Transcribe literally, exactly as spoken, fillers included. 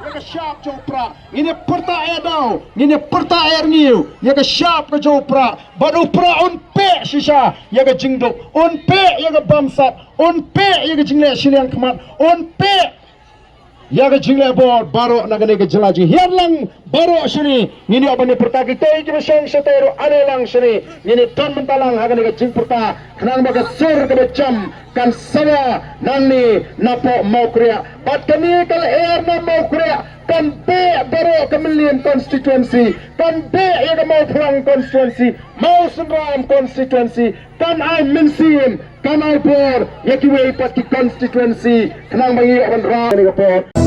Ïa ka shap jong u Prah ngin ïa pyrta ïa daw, ngin ïa pyrta ïa rngiew ïa ka shap ka jong u Prah. Bad u Prah un peh shisha ïa ka jingduk, un peh ïa ka bamsap, un peh ïa ka jingleh shiliang khmat, un peh ïa ka jingleh bor baroh na kane ka jylla jong ngi. Hiar lang baroh shane ngin ïoh ban ïa pyrta, kitei kiba shong shatei ruh, are lang shane ngin ïa don bynta lang ha kane ka jingpyrta, khnang ba ka sur kaba jam kan sawa nangne napoh Mawkriah. Bad kane ka lyer na Mawkriah kan beh baroh ka Mylliem constituency, kan beh ïa ka Mawphlang constituency, Mawsynram constituency, kan ai mynsiem, kan ai bor ïa kiwei pat ki constituency, khnang ba ngi ïoh ban rah ïa kane ka por.